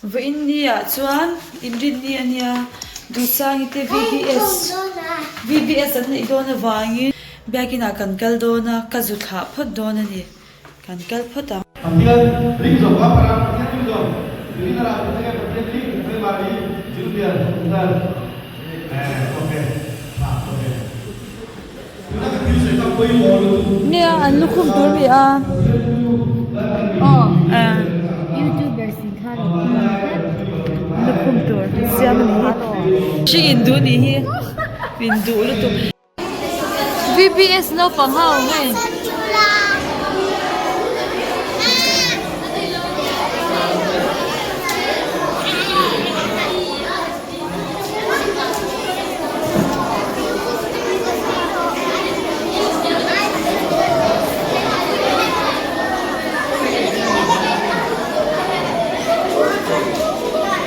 Vawiin ni ah chuan inrinni a nia Duhsangi te VBS VBS an neih dawn avangin biakin ah kan kal dawn a ka zu thlah phawt dawn a ni kan kal phawt ang. Pathian ring zawk a parang Pathian ring zawk ring a rah Pathian Pathian hi hmel hi Julian Hunter eh ok tha ok. Nia an lukhum tur mi a. Aw youtuber sin kha lo Lukhum tur siam a ni hi. Hring in duh nih hi in duh lutuk. VBS naupang ho hei.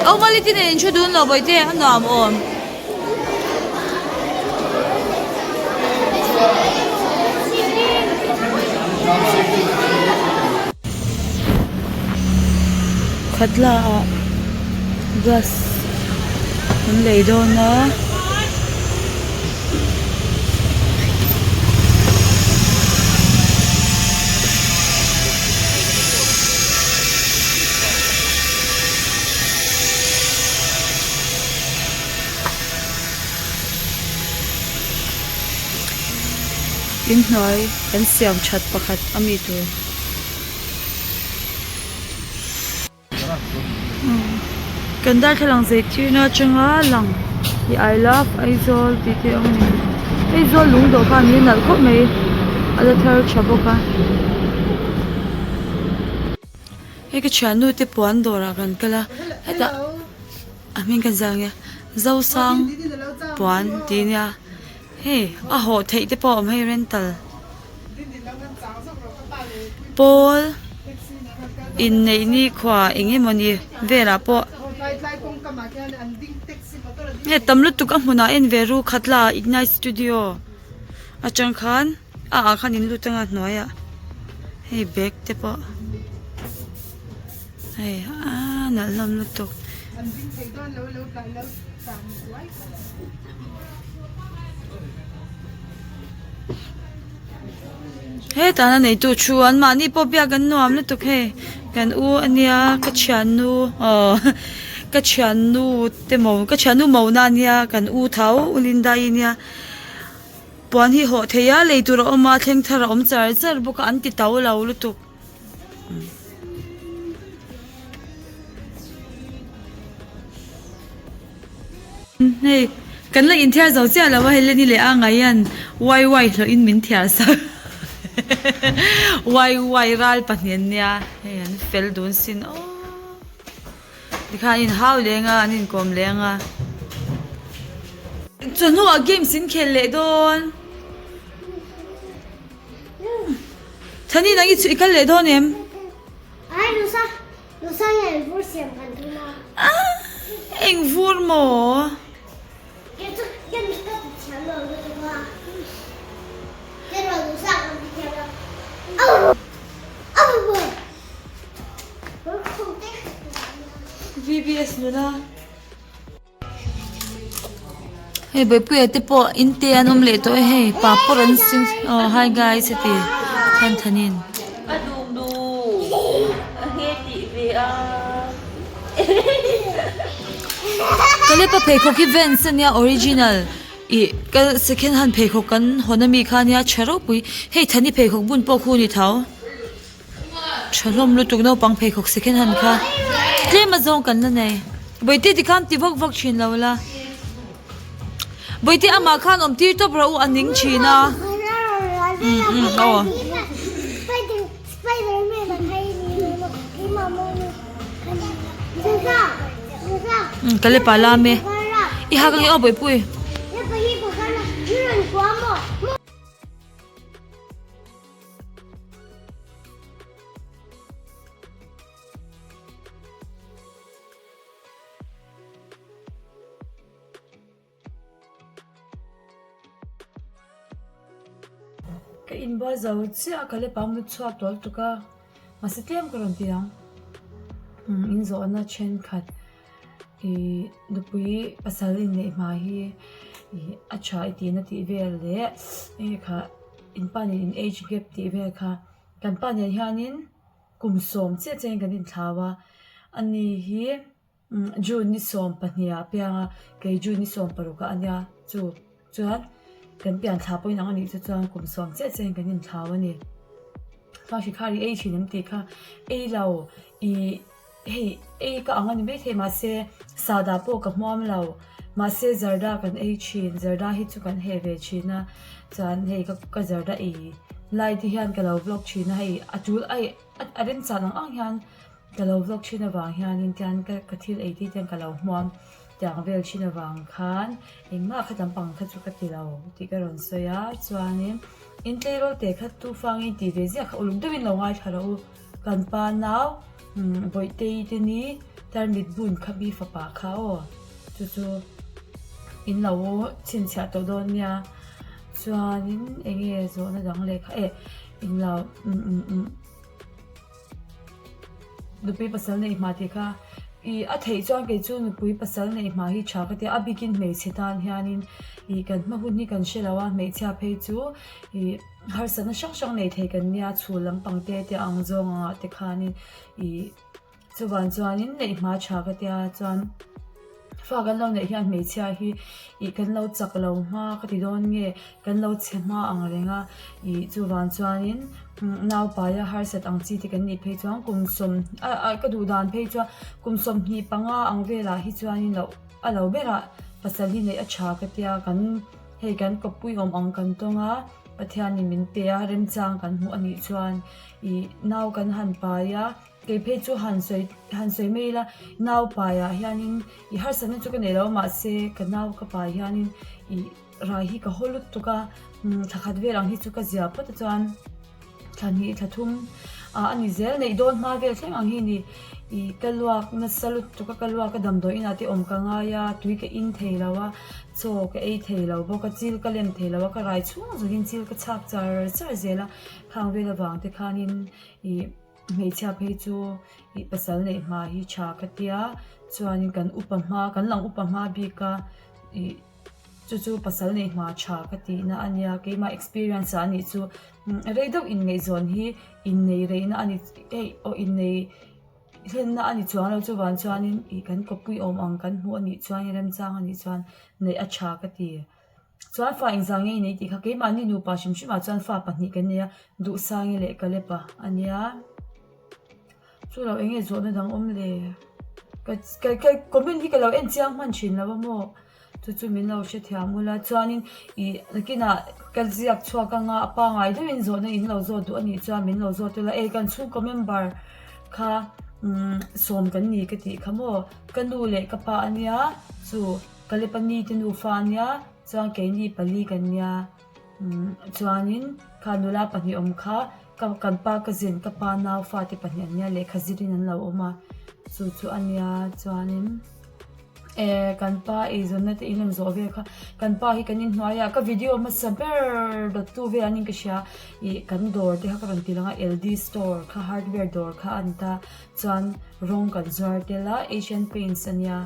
Aw mali te nen in thu dun lo bawihte a nuam awm. Khatla ah glass an lei dawn a. Inhnuai kan siam that pakhat a mi tur. Kan darthlalang zirtirna atanga lang hi I love Aizawl tih te a awm a ni. Aizawl lung dawh khan hi a nalh khawp mai a la thar tha bawk a. Hei ka thiannu te puan dawrah kan kal a hetah a hming ka ziak ania Zosang puan tih ania hei a hawh theih te pawh a awm hei rental. Pawl inneih nikhua eng emawni velah pawh nge tam lutuk a hmunah en ve ru khatla ignite studio atang khan a ah khan in lut anga hnuaiah hei bag te pawh hei aaa nalh hlawm lutuk. Hetah a neitu thu an mahni pawh biak an nuam lutuk hei kan u ania ka thiannu aw ka thiannu te mo ka thiannu mo na ania kan u tho u Linda-i ania puan hi hawh thei a lei tur a awm a thleng thar a awm char char bawk a an ti to lo lutuk. Hei kan la inthiar zo chiah lo a hei Lenny leh a ngaian wai wai hlawh in min thiar sak wai wai ral pahnih an nia hei an fel dun sin aw tikhan an inhau leng a an inkawm leng a chawhnuah games in khel leh dawn. Thani nang i chu i kal leh dawn em? Ai Lusa, Lusa hian eng vur siam kan tum a. Ah, eng vur maw? Kei chu ka mi ka ti thiam lo lutuk a. Kei rawh Lusa kan ti thiam lo. Au! Au! VBS nula. Hei Bawihpuia te pawh in te an awm leh tawh e hei papawr an sin aw hi guys a ti than than in. Kalepa pheikhawk hi Vans ania original ih ka second hand pheikhawk kan hawn ami kha ania tha ropui hei Thani pheikhawk bun pawh khu a ni tho. Tha hlawm lutuk naupang pheikhawk second hand kha tlem a zawng kan la nei bawihte tikhan ti vak vak thin lo la bawihte amah khan awm tir tawp rawh u a ning thin a umm umm aw. Umm ka lepa lam e i hak ange aw bawihpui. Ka inbual zo chiah ka lepa mut chhuak tawh lutuk a mahse tlem ka rawn ti ang. In zawhna thenkhat ih nupui pasal inneih hma hi ih a tha i tihna tih vel leh enge kha in pa nen in age gap tih vel kha kan pa nen hianin kum sawm chiah chiahin kan inthlau a ani hi. June ni 12 ah piang a, kei June ni 16 ah a nia chu chuan kan pian thla pawhin ang a nih chu chuan kum sawm chiah chiahin kan inthlau a ni. Chuan hri kha ri ei thin em tih kha ei lo ih hei ei ka ang a ni maithei mahse sahdah pawh ka hmuam lo mahse zarda kan ei thin zarda hi chu kan heh ve thin a chuan hei ka zarda ei lai te hian ka lo vlog thin a hei a tul a a remchang ang ang hian. Ka lo vlog thin avang hianin tian ka ka thil ei tih ten ka lo hmuam tiang vel thin avang khan engmah kha lampang kha chu ka ti lo tih ka rawn sawi a chuanin in tleirawl te kha tufang in tih ve ziah kha uluk deuhin lo ngaithla rawh u kan pa nau Bawihtei te ni tarmit bun kha mi fapa kha aw chu chu in lo chhinchhiah tawh dawn nia chuanin eng nge zawhna dang leh kha eh in lo umm umm umm. Nupui pasal neih hma tih kha ih a theih chuan kei chu nupui pasal neih hma hi tha ka tia a bikin hmeichhe tan hianin ih kan hma hun hi kan hre lo a hmeichhia phei chu ih harsatna hrang hrang nei thei kan nia chhul lampang te te ang zawng angah te khanin ih chuvang chuanin neih hma tha ka tia chuan. Fa kan lo neih hian hmeichhia hi ih kan lo chak lo hma ka ti dawn nge kan lo chhe hma ang reng a ih chuvang chuanin naupaia harsat ang chi te kan nih phei chuan kum sawm ah ah ka duh dan phei chuan kum sawmhnih panga ang velah hi chuanin loh a lo berah pasal hi neih a tha ka tia kan hei kan kawppui awm ang kan tawng a Pathianin min pe a remchang kan hmuh a nih chuan ih nau kan han pai a. Kei phei chu han sawi han sawi mai ila nau paiah hianin ih harsatna chu ka nei lo a mahse ka nau ka pai hianin ih rai hi ka haw lutuk a thla khat vel ang hi chu ka zia phawt a chuan thla hnih thla thum ah a ni zel neih dawn hma vel thleng ang hi a ni ih ka luak nasa lutuk a ka luak a damdawi inah te awm ka ngai a tui ka in thei lo a chaw ka ei thei lo bawk a chil ka lem thei lo a ka rai chhung zawngin chil ka chhak char char zel a khang vel avang te khanin ih. Hmeichhia phei chu ih pasal neih hma hi tha ka tia chuanin kan upa hma kan lang upa hma bik a ih chu chu pasal neih hma tha ka tihna a nia keimah experience ah a nih chu rei deuh inngaihzawn hi innei reihna a ni hei aw innei hlenna a ni chuang lo chuvang chuanin ih kan kawppui awm ang kan hmuh a nih chuan remchang a nih chuan neih a tha ka ti. Chuan fa engzah nge i nei tih kha keimahni nupa hrim hrimah chuan fa pahnih kan nei a, Duhsangi leh Kalepa a nia. Chu lo eng nge zawhna dang awm le? Ka ka ka comment hi ka lo en chiang hman thin lo a maw? Chu chu min lo hrethiam ula chuanin ih nakinah ka ziak chhuak anga a pangngai deuhin zawhna in lo zawt duh a nih chuan min lo zawt ula ei kan chhungkaw member kha umm sawm kan ni ka tih kha maw? Ka nu leh ka pa a nia chu. Kalepani te nufa a nia chuan keini pali kan nia umm chuanin kha nula pahnih awm kha ka kan pa cousin ka pa nau fate pahnih an nia lehkha zirin an lo awm a chu chu a nia chuanin eh kan pa eizawnna te in rawn zawh vel kha kan pa hi kan inhnuai ah ka video hmasa ber dawttu vel an in ka hria ih kan dawr te kha ka rawn ti lang a L D store kha hardware dawr kha a ni ta chuan rawng kan zuar tel a Asian paints a nia.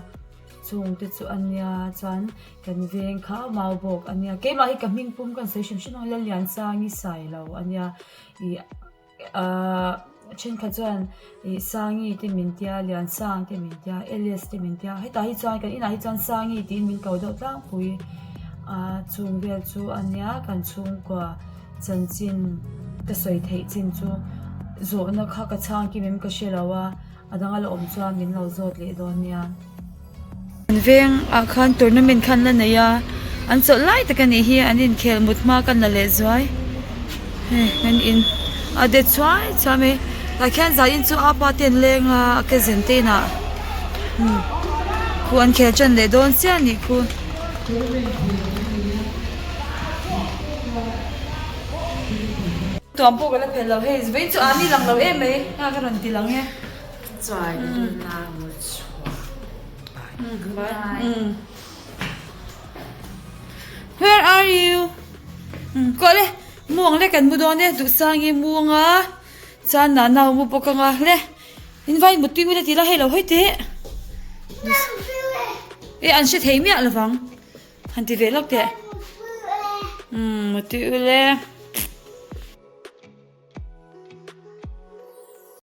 Chung te chu a nia chuan kan veng kha mau bawk a nia keimah hi ka hming pum ka sawi hrim hrim ang Lalliansangi Sailo a nia ih ahh thenkhat chuan ih Sangi te min tia Liansang te min tia Alice te min tia hetah hi chuan kan inah hi chuan Sangi tiin min ko deuh tlangpui a chung vel chu a nia kan chhungkua chanchin ka sawi theih chin chu zawhna kha ka chhang kim em ka hre lo a. A dang a la awm chuan min lo zawt leh dawn nia. An veng ah khan tournament khan la nei a, an chawlh lai tak a nih hi, an inkhel mut hma kan la leh zuai. Hei an in a de chuai chuai mai, tah khian zah in chu a pa te an leng a, a cousin te inah umm khu an khel tan leh dawn chiah a nih khu. Tuam pawh ka la phelh lo hei vawiin chu a ni lang lo em mai nga ka rawn ti lang e. Chuan na mu chhuah bai. Where are you? Kawh le muang le kan mu dawn e Duhsangi muang a chuan Nana mu bawk anga le. In vai mutui ula ti la hei lo hawi teh. E an hre thei miah lovang. Han ti ve lawk teh. Umm mutui ule.